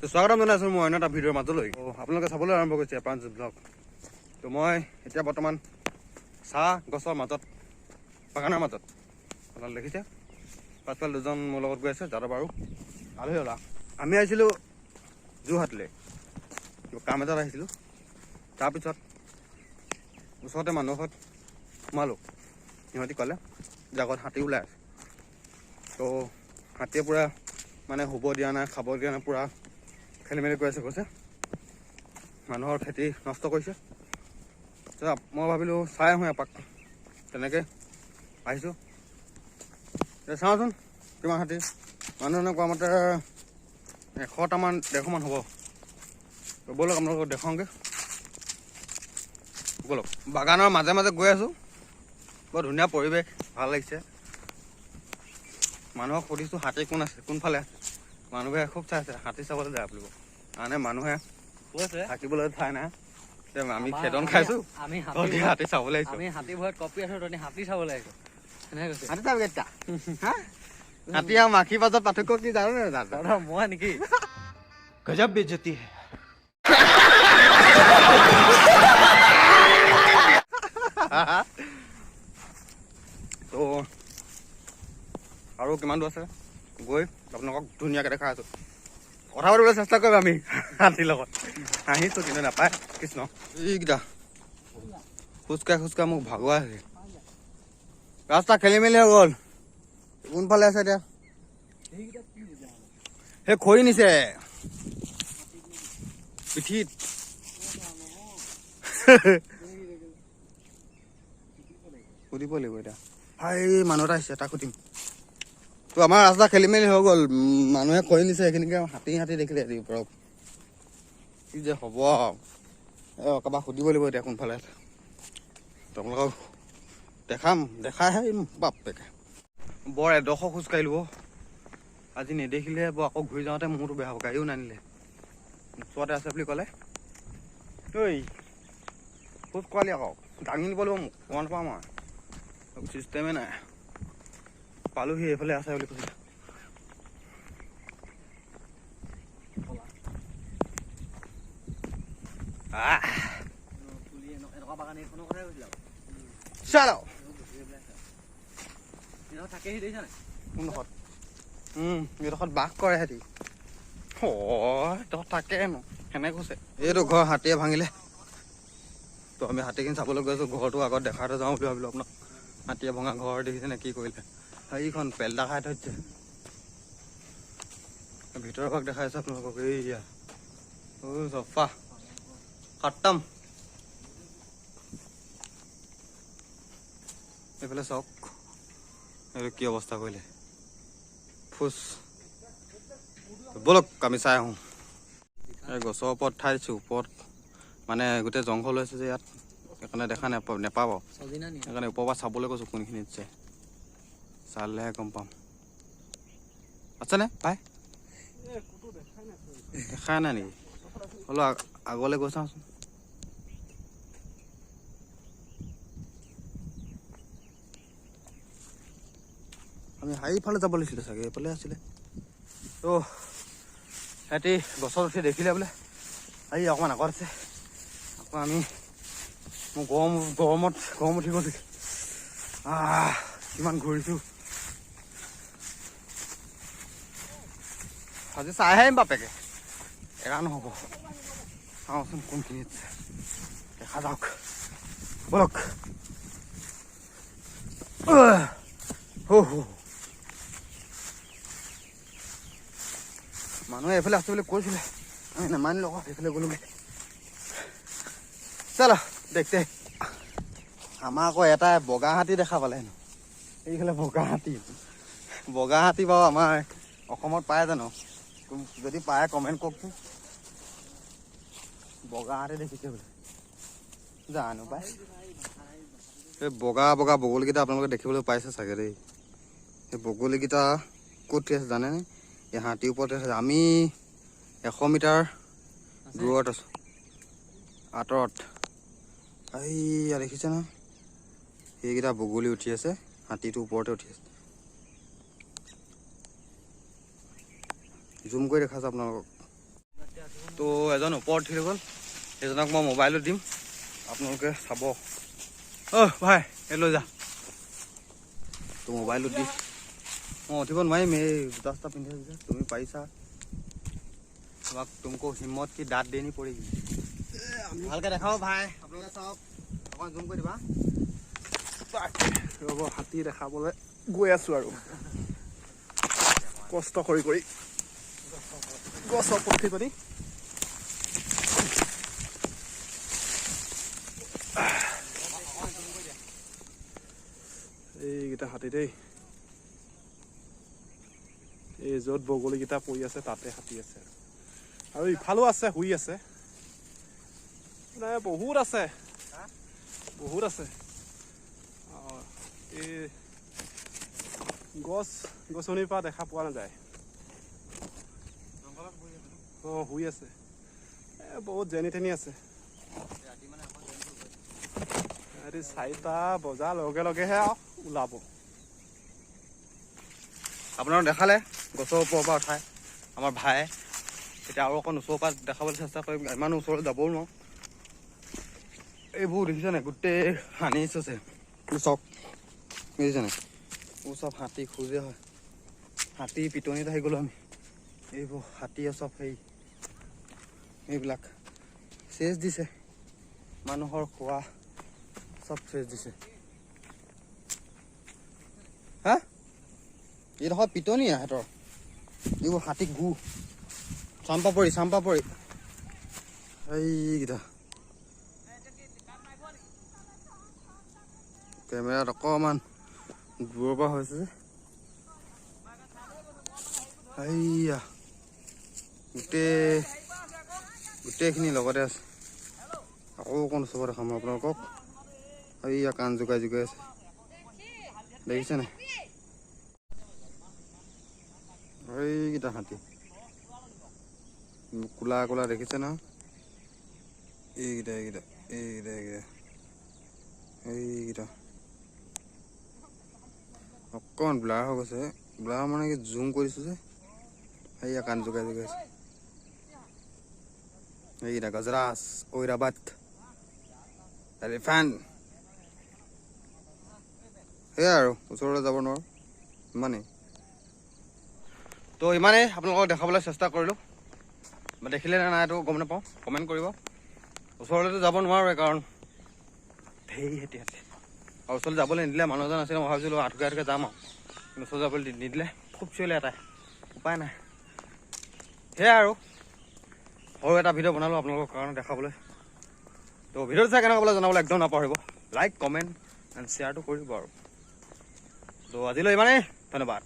তো স্বাগতম জনাইছোঁ মই অন্য এটা ভিডিঅ'ৰ মাজলৈ। আপোনালোকে চাবলৈ আৰম্ভ কৰিছে প্ৰাঞ্জুল ব্লগ। তো মই এতিয়া বৰ্তমান চাহ গছৰ মাজত, বাগানৰ মাজত, আপোনালোকে দেখিছে পাছফালে দুজন মোৰ লগত গৈ আছে, যাদৱ আৰু আলহী ওলা। আমি আহিছিলোঁ যোৰহাটলৈ, কাম এটাত আহিছিলোঁ। তাৰপিছত ওচৰতে মানুহৰ ঘৰত সোমালোঁ। সিহঁতি ক'লে যে আগত হাতী ওলাই আছে। তো হাতীয়ে পূৰা মানে শুব দিয়া নাই, খাব দিয়া নাই, পূৰা খেলি মেলি কৰি আছে, কৈছে মানুহৰ খেতি নষ্ট কৰিছে। মই ভাবিলোঁ চাই আহোঁ এপাক, তেনেকৈ আহিছোঁ। এতিয়া চাওঁচোন কিমান হাতী। মানুহজনে কোৱা মতে 100টামান 150মান হ'ব। ব'লক আপোনালোকক দেখাওঁগৈ, ব'লক। বাগানৰ মাজে মাজে গৈ আছোঁ, বৰ ধুনীয়া পৰিৱেশ, ভাল লাগিছে। মানুহক সুধিছোঁ হাতী কোন আছে, কোনফালে আছে। মানুহে খুব চাই আছে, হাতী চাবলৈ যায় বুলিব মানে মানুহে থাকিবলৈ ঠাই নাই। আমি খেদন খাইছো, হাতী চাবলৈ আহিছো। আমি হাতী ভয়ত কপি আছো, তহঁতি হাতী চাবলৈ আহিছো। হাতী চাবি এতিয়া? হাতী আৰু মাখি পাছত পাৰ্থক্য কি জানো নে নাজানো? মই নেকি? গজব বেজতি হে। তো আৰু কিমান দূৰ আছে গৈ আপোনালোকক ধুনীয়াকৈ দেখাই আছোঁ। কথা পাতিবলৈ চেষ্টা কৰিম আমি হাতীৰ লগত। হাঁহিছোঁ কিন্তু নাপায়। কৃষ্ণ, এইকেইটা খোজকাঢ়ি খোজকাঢ়ি মোক ভাগৰা হৈছে। ৰাস্তা খেলি মেলি হৈ গ'ল। কোনফালে আছে এতিয়া? সেই খৰি নিছে পিঠিত। সুধিব লাগিব এতিয়া। হাই, মানুহ এটা আহিছে, তাক সুধিম। তো আমাৰ ৰাস্তা খেলি মেলি হৈ গ'ল, মানুহে খৰি নিছে সেইখিনিকে হাতী হাতী দেখিলে ওপৰত। কি যে হ'ব, এই কাৰোবাক সুধিব লাগিব এতিয়া কোনফালে আছে। তোমালোকক দেখাম, দেখাইহে বাপেকে। বৰ এডোখৰ খোজকাঢ়িলোঁ আজি, নেদেখিলে বৰ আকৌ ঘূৰি যাওঁতে মোৰতো বেয়া হ'ব। গাড়ীও নানিলে, ওচৰতে আছে বুলি ক'লে। ঐ খোজ কঢ়ালি আকৌ দাঙি নিব লাগিব মোক, গম নাপাওঁ মই, চিষ্টেমে নাই। পালোহি, এইফালে আছে বুলি কৈছে। এইডোখৰত বাস কৰে সিহঁতি। অ' থাকে হেনো, সেনে কৈছে। এইটো ঘৰ হাতীয়ে ভাঙিলে। তো আমি হাতীখিনি চাবলৈ গৈ আছোঁ। ঘৰটো আগত দেখাতে যাওঁ বুলি ভাবিলোঁ আপোনাক। হাতীয়ে ভঙা ঘৰ দেখিছে নে কি কৰিলে? সেইখন পেলদা খাই থৈছে। ভিতৰৰ ভাগ দেখাই আছোঁ আপোনালোকক। এইয়া চফা খতম। এইফালে চাওক এইটো কি অৱস্থা কৰিলে। ফুচ, ব'লক আমি চাই আহোঁ। এই গছৰ ওপৰত ঠাই দিছোঁ, ওপৰত মানে গোটেই জংঘল হৈছে যে ইয়াত, সেইকাৰণে দেখা নেপাব। সেইকাৰণে ওপৰৰ পৰা চাবলৈ কৈছোঁ কোনখিনিত আছে, চালেহে গম পাম। আছেনে ভাই? দেখাই নাই নেকি? হ'লেও আগলৈ গৈ চাওঁচোন। আমি সেইফালে যাব লাগিছিলে চাগে, এইফালে আছিলে। তো সিহঁতি গছত উঠি দেখিলে বোলে, এই অকণমান আগত আছে। আকৌ আমি মোৰ গৰমত গৰম উঠি গৈছে। কিমান ঘূৰিছোঁ আজি, চাইহে আহিম বাপেকে, এৰা নহ'ব। চাওঁচোন কোনখিনিত দেখা যাওক, ব'লক। মানুহে এইফালে আছে বুলি কৈছিলে, আমি নামানিলোঁ আকৌ সেইফালে গ'লোগৈ। চলো দেখতে। আমাৰ আকৌ এটা বগা হাতী দেখা পালে হেনো। এইফালে বগা হাতী, বগা হাতী বাৰু আমাৰ অসমত পায় জানো? যদি পায় কমেণ্ট কওকচোন। বগা হাতী দেখিছে বোলে, জানো পায়। এই বগা বগা বগলীকেইটা আপোনালোকে দেখিবলৈ পাইছে চাগে দেই। সেই বগলীকেইটা ক'ত উঠি আছে জানেনে? এই হাতীৰ ওপৰতে আছে। আমি 100 মিটাৰ দূৰত আছোঁ, আঁতৰত। এইয়া দেখিছে নহয়, সেইকেইটা বগলী উঠি আছে, হাতীটোৰ ওপৰতে উঠি আছে। জুম কৰি দেখাইছোঁ আপোনালোকক। তো এজন ওপৰত উঠি গ'ল, সেইজনক মই মোবাইলত দিম, আপোনালোকে চাব। অ' ভাই, এই লৈ যা। তো মোবাইলত দি মই উঠিব নোৱাৰিম, এই জোতা চোতা পিন্ধি আহিছে। তুমি পাৰিছা, তোমাক तुमको हिम्मत की दाद देनी पड़ेगी। ভালকে দেখাও ভাই, আপোনালোকে চাওক, অকণমান জুম কৰি দিবা। ৰ'ব, হাতী দেখাবলৈ গৈ আছো আৰু কষ্ট কৰি কৰি গছৰ ওপৰত উঠি পানি। এইকেইটা হাতী দেই, এই য'ত বগলীকেইটা পৰি আছে তাতে হাতী আছে আৰু ইফালো আছে, শুই আছে। নাই, বহুত আছে, বহুত আছে। এই গছ গছনিৰ পৰা দেখা পোৱা নাযায়। অঁ, শুই আছে। এ বহুত যেনি তেনি আছে। ৰাতি 4টা বজাৰ লগে লগেহে আৰু ওলাব। আপোনালোক দেখালে গছৰ ওপৰৰ পৰা উঠাই আমাৰ ভায়ে। এতিয়া আৰু অকণ ওচৰৰ পৰা দেখাবলৈ চেষ্টা কৰিম, ইমান ওচৰলৈ যাবও নোৱাৰোঁ। এইবোৰ দেখিছে নাই, গোটেই হানি আছে চাওক, দেখিছে নাই? এইবোৰ চব হাতী খোজে হয়, হাতী পিটনিত আহি গ'লোঁ আমি। এইবোৰ হাতীয়ে চব এইবিলাক চেচ দিছে, মানুহৰ খোৱা চব চেচ দিছে। হা, এইডোখৰ পিটনি সিহঁতৰ, এইবোৰ হাতী গু। চাম্পাপৰি, চাম্পাপৰি এইকেইটা কেমেৰাত অকণমান দূৰৰ পৰা হৈছে যে। এইয়া গোটেইখিনি লগতে আছে। আকৌ অকণ ওচৰত দেখাম আপোনালোকক। এইয়া কাণ জোকাই জোকাই আছে, দেখিছে নাই? এইকেইটা হাতী কোলা কোলা, দেখিছে নহয়? এইকেইটা এইকেইটা এইকেইটা এইকেইটা এইকেইটা অকণমান ব্লাৰ হৈ গৈছে। ব্লাৰ মানে কি, জুম কৰিছোঁ যে। এইয়া কাণ জোকাই জোকাই আছে। এইকেইটা গজৰাজ, ঐৰাবাদ, এলিফেণ্ট। সেয়াই আৰু, ওচৰলৈ যাব নোৱাৰোঁ ইমানেই। তো ইমানেই আপোনালোকক দেখাবলৈ চেষ্টা কৰিলোঁ, দেখিলে নে নাই এইটো গম নাপাওঁ, কমেণ্ট কৰিব। ওচৰলৈতো যাব নোৱাৰোৱে, কাৰণ ধেৰ হাতী আছে। আৰু ওচৰলৈ যাবলৈ নিদিলে, মানুহ এজন আছিলে, মই ভাবিছিলোঁ আঁঠুকে আঁঠুকে যাম আৰু, কিন্তু ওচৰলৈ যাবলৈ নিদিলে, খুব চিঞৰিলে এটাই, উপায় নাই। সেয়াই আৰু, সৰু এটা ভিডিঅ' বনালোঁ আপোনালোকৰ কাৰণে দেখাবলৈ। তো ভিডিঅ'টো চাই কেনেকুৱা পালে জনাবলৈ একদম নাপাহৰিব, লাইক, কমেণ্ট এণ্ড শ্বেয়াৰটো কৰিব আৰু। তো আজিলৈ ইমানেই, ধন্যবাদ।